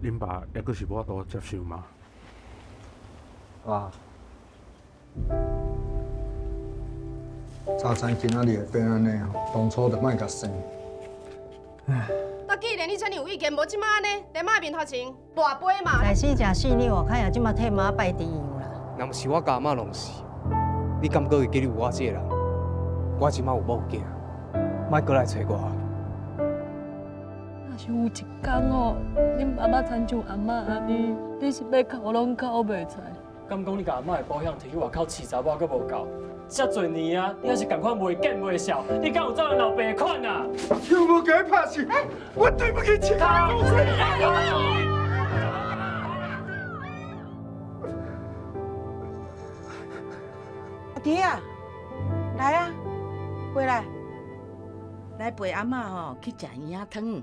恁爸猶閣是無法度接受嗎？啊！早知今仔日會變按呢吼，當初就莫共生。啊，既然你遮爾有意見，無這馬按呢，連媽面頭前跋杯嘛。內死食四兩，外口也這馬替媽拜豬油啦。若毋是我共阿嬤弄死，你敢閣會記得有我這個人？我這馬有某囝，莫閣來揣我。若是有一天哦，恁爸爸親像阿嬤按呢，你是欲哭攏哭袂出來。敢講你共阿嬤的保險提去外口飼查某閣無夠？遮濟年啊，你猶是仝款袂見袂笑，你敢有走人老爸款啊？又無共伊拍死，我對不起其他公司。阿弟啊，來啊，過來，來陪阿嬤吼去食魚仔湯。